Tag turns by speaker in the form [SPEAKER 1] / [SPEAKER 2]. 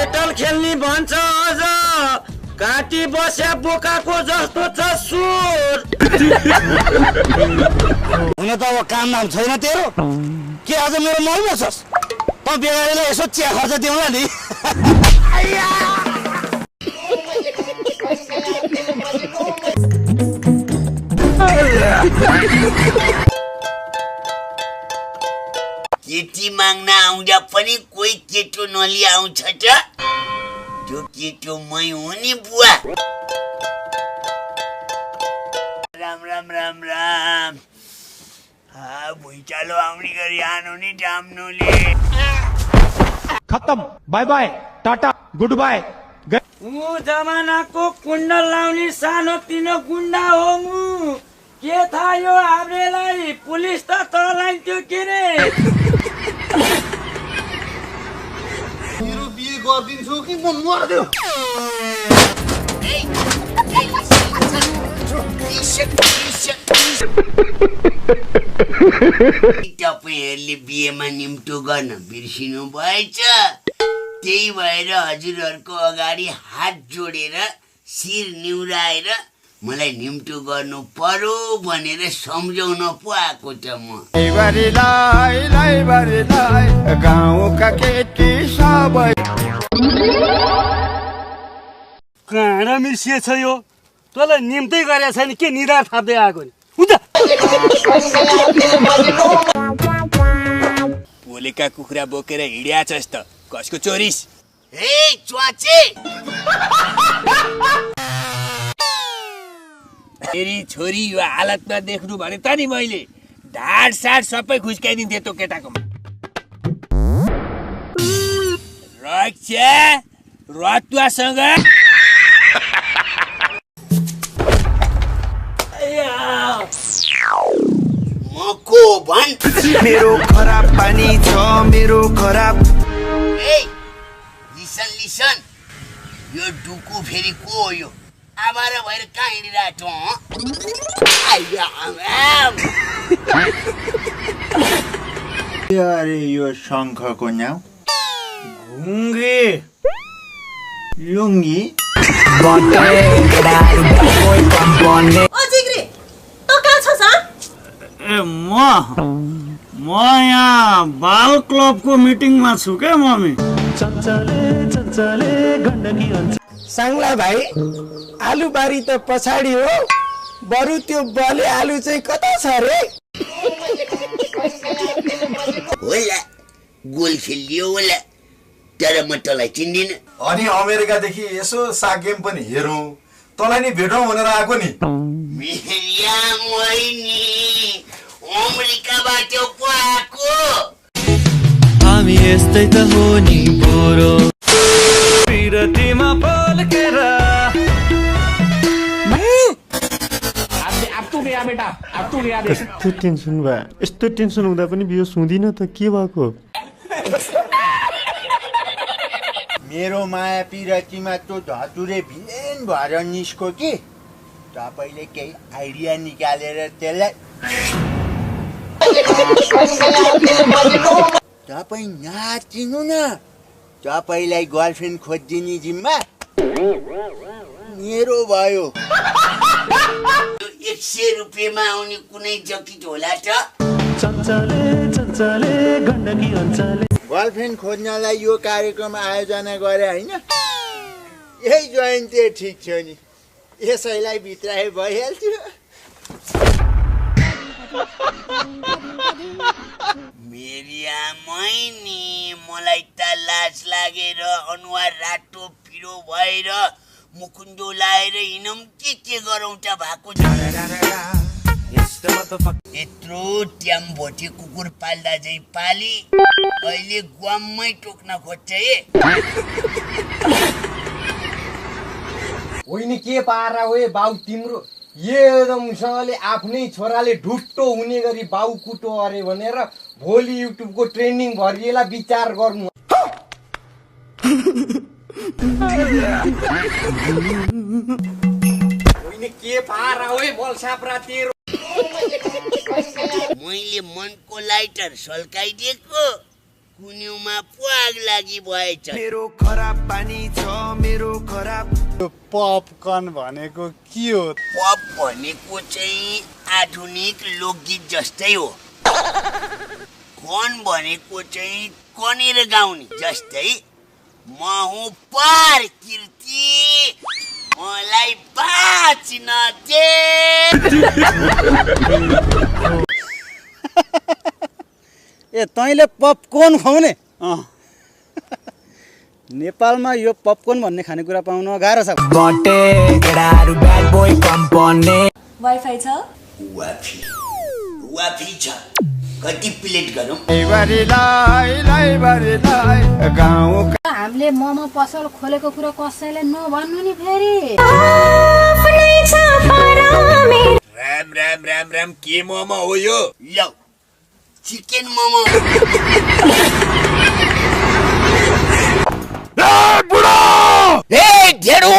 [SPEAKER 1] पाटल खेल्ने भन्छ अझ काटी बस्या बोकाको जस्तो छ सुर।
[SPEAKER 2] हुन त अब काम नाम छैन तेरो के आज मेरो मल बसस् त बेगारीलाई यसो चिया खर्च दिउँला नि।
[SPEAKER 3] केटी माग्न आउँदा पनि कोही केटो नलि आउँछ त त्यो केटो मै हो नि बुवा। राम राम राम राम भुइँचालो आउने गरी आनु नि डाम्नुले।
[SPEAKER 4] खत्म bye bye tata goodbye.
[SPEAKER 1] ऊ जमानाको कुण्डल लाउने सानो तिनो गुण्डा हो मु। के थाहा यो हाम्रेलाई पुलिस त तलाइन्थ्यो के रे।
[SPEAKER 2] मेरो बिहे गर्दिन्छु कि म मर्दियो।
[SPEAKER 3] तपाईहरुले बिहेमा निम्तो गर्न बिर्सिनु भएछ। त्यही भएर हजुरहरुको अगाडि हात जोडेर शिर निउराएर मलाई निम्तो गर्नु पर्यो भनेर सम्झाउन पो आएको त म।
[SPEAKER 2] गाउँका केटी सबै
[SPEAKER 5] कहाँ मिसिएछ यो तँलाई निम्तै गरेको छैन के निधार थाप्दै आएको नि हुन्छ।
[SPEAKER 6] पोलेका कुखुरा बोकेर हिँड्या छस् त कसको चोरिस।
[SPEAKER 3] हे च्वाचे
[SPEAKER 6] फेरि छोरी यो हालतमा देख्नु भने त नि मैले ढाड साड सबै खुस्काइदिन्थे त्यो केटाकोमा। रक्षा रतुवासँग
[SPEAKER 3] मको भन्
[SPEAKER 2] मेरो खराब पानी छ मेरो खराब।
[SPEAKER 3] ए लिसन लिसन यो डुकु फेरि को हो यो आबारा भएर कहाँ हिँडिरहेको
[SPEAKER 7] अरे यो शङ्खको नाम
[SPEAKER 2] घुङ्गे
[SPEAKER 7] लुङ्गी।
[SPEAKER 1] म यहाँ बाल क्लबको मिटिङमा छु क्या मम्मी।
[SPEAKER 2] साङ्ला भाइ आलुबारी त पछाडि हो बरु त्यो बले आलु चाहिँ कता छ रे।
[SPEAKER 3] होला गोल खेलियो होला तर म तँलाई चिन्दिनँ।
[SPEAKER 7] अनि अमेरिकादेखि यसो साग गेम पनि हेरौँ तँलाई नि भेटौँ भनेर आएको नि।
[SPEAKER 3] मिलिया मोइनी अमेरिकाबाट पो आएको।
[SPEAKER 8] हामी यस्तै त हो नि बोरो पिरतीमा पल्केर।
[SPEAKER 4] यस्तो टेन्सन भयो यस्तो टेन्सन हुँदा पनि बियो सुन्दिन त के भएको।
[SPEAKER 7] मेरो माया पिरतीमा त्यो धतुरे भिलेन भएर निस्को कि तपाईँले केही आइडिया निकालेर त्यसलाई तपाईँ नाचिनु न। तपाईँलाई गर्लफ्रेन्ड खोजिदिने जिम्मा मेरो भयो।
[SPEAKER 3] 100 रुपियाँमा आउने कुनै जकिट होला त।
[SPEAKER 7] गर्लफ्रेन्ड खोज्नलाई यो कार्यक्रम आयोजना गरे होइन यही जोइन चाहिँ ठिक थियो नि यसैलाई भित्राए भइहाल्थ्यो।
[SPEAKER 3] मेरी आमैनी मलाई त लाज लागेर अनुहार रातो पिरो भएर मुकुन्डो लाएर हिँडौँ के गरौँ त भएको छ। यत्रो ट्याम भोटे कुकुर पाल्दा चाहिँ पाली अहिले ग्वाममै टोक्न खोज्छ ए।
[SPEAKER 5] होइन के पारा हो बाउ तिम्रो एकदमसँगले आफ्नै छोराले ढुट्टो हुने गरी बाउ कुटो अरे भनेर भोलि युट्युबको ट्रेन्डिङ भरिएला विचार गर्नु। होइन के पारा हो बलसाप्रा तेरो।
[SPEAKER 3] मैले मनको लाइटर सल्काइदिएको कुन्युमा प्वाग लागि भएछ।
[SPEAKER 7] मेरो खराब पानी छ मेरो खराब
[SPEAKER 9] पपकर्न भनेको के हो?
[SPEAKER 3] पप भनेको चाहिँ आधुनिक लोकगीत जस्तै हो। कन भनेको चाहिँ कनेर गाउने जस्तै। म हुँ पार कीर्ति, मलाई बाँच्न दे।
[SPEAKER 9] ए तैँले पपकर्न खुवाउने? नेपालमा यो पपकर्न भन्ने खानेकुरा पाउन गाह्रो छ।
[SPEAKER 10] वाइफाई छ?
[SPEAKER 3] वाफी छ। कति प्लेट गरौँ?
[SPEAKER 10] हामीले मोमो पसल खोलेको कुरा कसैले नभन्नु नि फेरि।
[SPEAKER 6] राम राम राम राम, के मोमो हो यो?
[SPEAKER 3] लौ चिकन मोमो।
[SPEAKER 6] ए ढेडो